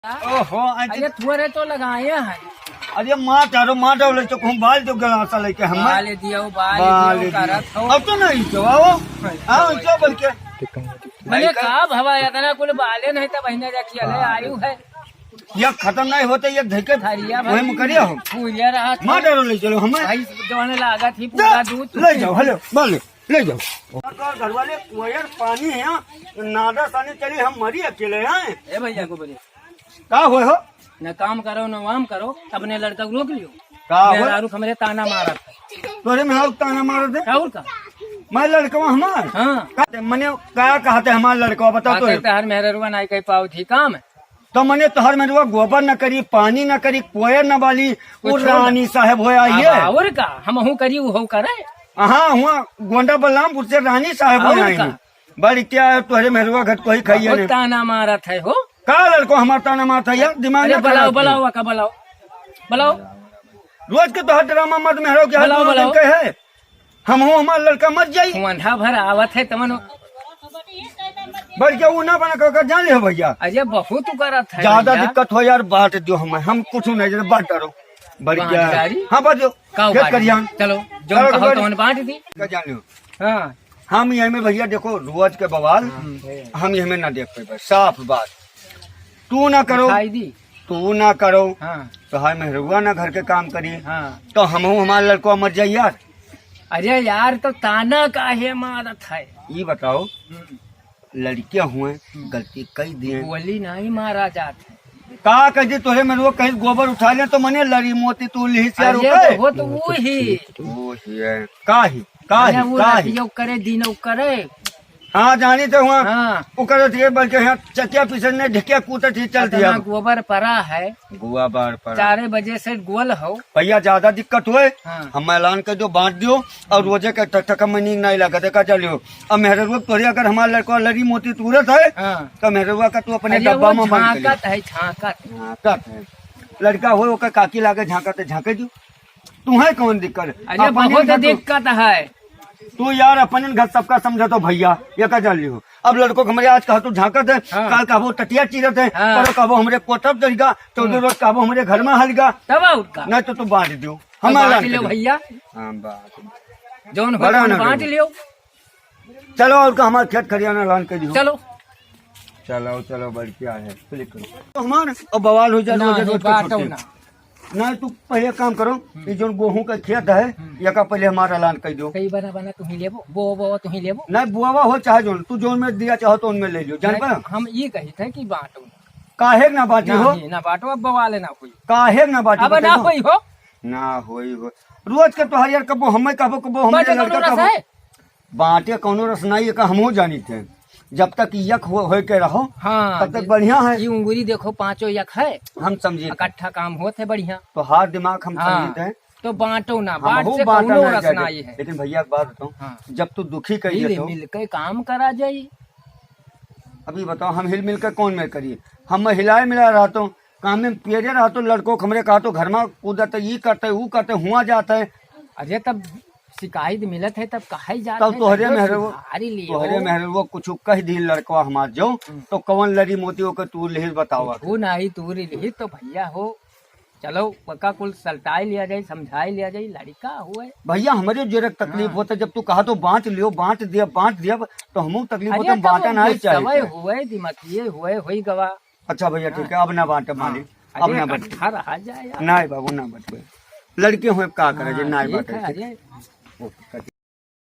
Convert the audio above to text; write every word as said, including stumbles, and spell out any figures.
ओहो, अरे अरे थोड़े तो लगाए हैं। अरे मार डारो, मार डारो, ले तो कहूँ बाल दो गलासा लेके हम। बाल दियो, बाल बाल दियो, दियो। करत हो। अब तो नहीं तो आओ। आओ, चलो बोल के। मने का भवा इतना कुल बाले नहीं तो बहिने रखिया ले आयु है। ये खत्म नहीं होते, ये धइके थरिया वही भर में करिया हो। पूजा रहा था। मार डारो, ले चलो हमें। भाई जवान लागत ही पूरा दूध। ले जाओ, हेलो, बोलो। ले जाओ। तो घर वाले कोयर पानी है, नादा सानी चली, हम मरी अकेले हैं। ए भैया को बोले, का होए हो? न काम करो, न वाम करो, अपने लड़का को रोक लियो। का होए? मेहरारू हमरे ताना मारत है। तोरे में हाउ ताना मारत है? और का? मैं लड़कवा हमार? हाँ। का, मने का कहते हमार लड़कवा, बता तो। कहते हर मेहररुआ नाई कही पाओ थी काम। तो मने तोहर मेहररुआ गोबर न करी, पानी न करी, कोयर न बाली, वो कुछ ना। रानी साहेब होए आई अब है। और का? हमहू करी, उहो करे। हाँ, हुआ गोंडा बलरामपुर से रानी साहेब होए और आई का? हैं। बड़ी क्या है, तोहरे मेहररुआ घर कोई खाइए बहुत नहीं। ताना मारत है हो। का लड़को हमार ताना मारत है यार, दिमाग अरे ना बुलाओ, खराब बुलाओ, करो। का बुलाओ, बुलाओ। रोज के तोहर ड्रामा मत मेहररुआ के हाथ बुलाओ, दोनों दिन बुलाओ। के है। हम हो, हमार लड़का मर जाई। वंधा भर आवत है तमन। बढ़ के वो ना बना कर जान ले भैया। अरे बहुत करत है ज्यादा भैया। दिक्कत हो यार, बांट दियो हमें, हम कुछ नहीं जरा बांट डारो। बढ़ बांट गया। डारी? हाँ, बांट दो। का खेत बांट करियान। दी? चलो, जो करो कहो करो। तो बांट दी। का जान लो। हाँ। हम ये में भैया देखो, रोज के बवाल, हाँ। हम ये में ना देख पाए, साफ बात। तू ना करो, दिखाई दी। तू ना करो, हाँ। तो हाय मेहरुआ ना घर के काम करी, हाँ। तो हमहू हमार लड़को मर जाई यार। अरे यार, तो ताना काहे मारत है? ई बताओ, हम्म। लड़कियां हुए, हम्म। गलती कई दिए। गोली नहीं मारा जात है। का कह दी तोरे मेहरुआ कहीं गोबर उठा ले तो मने लड़ी मोती तू लिही से अरे रुके। बहुत वो ही। वो ही है। का ही? का अरे ही? वो का ही? रातियों करे, दिनों करे। हाँ, जानी तो हुआ। हाँ। ओकर अथिए बल्कि यहाँ चकिया पीछे ने ढिकिया कूटत ही चल दिया। अतना गोबर परा है। गोबर परा। चारे बजे से गोल हो। भैया, ज्यादा दिक्कत होए, हाँ। हम ऐलान कर दो, बांट दियो, और रोजे के टक टक में नींद नहीं लगा, देखा चलियो। अब मेहररुआ तोरे अगर हमार लड़का लड़ी मोती तुरत है, हाँ। तो मेहररुआ का तू अपने अरे, डब्बा वो में बंद कर ले। झांकत है, झांकत। झांकत है। लड़का हो, ओकर काकी लागे झांकत है, झांके दियो। तुम्हें कौन दिक्कत है? अरे, अपने बहुत घर तो दिक्कत है। तू यार, अपने घर सबका समझा तो भैया, ये का जान लियो। अब लड़को के हमरे आज कहा तू झांकत है, हाँ। काल कहबो टटिया चीरत है, हाँ। पर कहबो हमरे कोठर चढ़ गा, चौदह हम्म। रोज कहबो हमरे घर में हल गा। तब और का? नहीं तो तू बांट दियो। तो हमारा बांट लान लियो कर दो। भैया। हाँ, बांट। जौन हो बड़ा तौन ना बांट करो। लियो। चलो, और का हमार खेत खरियाना लान कर दियो। चलो। चलो, चलो, बढ़िया है। Click करो। तो हमार अब बवाल हो जाए, ना, हो जाए, ये रोज का बात छोड़ हो के। ना। ना, तू पहले काम करो, हम्म। ये जौन गेहूं का खेत है, हम्म। ये का पहले हमारा ऐलान कर दो। कई बना बना तुही लेबो, बो बो तुही लेबो। नहीं, बुआवा हो चाहे जौन, तू जौन में दिया चाहो तो उनमें ले लियो, जान नहीं, पा? हम ये कही थे कि बांटो ना। काहे ना बांटी हो? नहीं, ना बांटो, अब बवाल ना हुई। काहे ना बांटी अब ना बताओ? हुई हो। ना हुई हो। रोज के तोहार यार कबो हमें कहबो, कबो हमरे बांटे लड़का कौनो रस कहबो। है? बांटे कौनो रस नहीं, एका हमहू जानित है। जब तक यक हो, होए के रहो, हाँ, तब तक दे-, बढ़िया है। ई उंगरी देखो, पांचों यक है। हम समझित है। इकट्ठा काम होत है बढ़िया। तोहार दिमाग हम हाँ, समझित है। तो बांटो ना, बांट हमहू से बांटा कौनो ना रस चाहिए। नहीं है। लेकिन भैया, एक बात बताऊं, हाँ। जब तू दुखी कहिए हिल तो मिल के काम करा जाई। अभी बताओ, हम हिल मिल के कौन में करिए? हम हिलाए मिलाए रहतो, काम में पेरे रहतो, लड़को हमरे कहतो, घर में कूदत है, ई करते, ऊ करते, हुआ जाता है। अरे, तब शिकायत मिलत है, तब कहे जात तब है, तोहरे तैयो मेहररुआ, सुधारी लियो। तोहरे मेहररुआ कुछ कह दी लड़कवा हमार जो, हम्म। तो कौन लड़ी मोती ओके तूर लिही बतावा। कुछ नाही तूर लिही तो भैया हो, चलो ओका कुल सलटाई लिया जाई, समझाई लिया जाई, लड़का हुए। भैया, हमरे जोरे तकलीफ हाँ। होता, जब तू कहा तो बांट लियो, बांट दिया, बांट दिया, तो हमहू तकलीफ अरे होता, हम तो बांटा ना ही गुस्सवे चाहिए। हुए, दिमागिए हुए, होई गवा। अच्छा भैया, ठीक हाँ। है, अब ना बांटे हाँ। मालिक, अब अरे ना बांटे। इकट्ठा रहा जाए यार। नहीं बाबू, ना बांटबे। लड़के हुए का करे जे, हाँ, नहीं ठीक बांटे। है, अरे। ओके,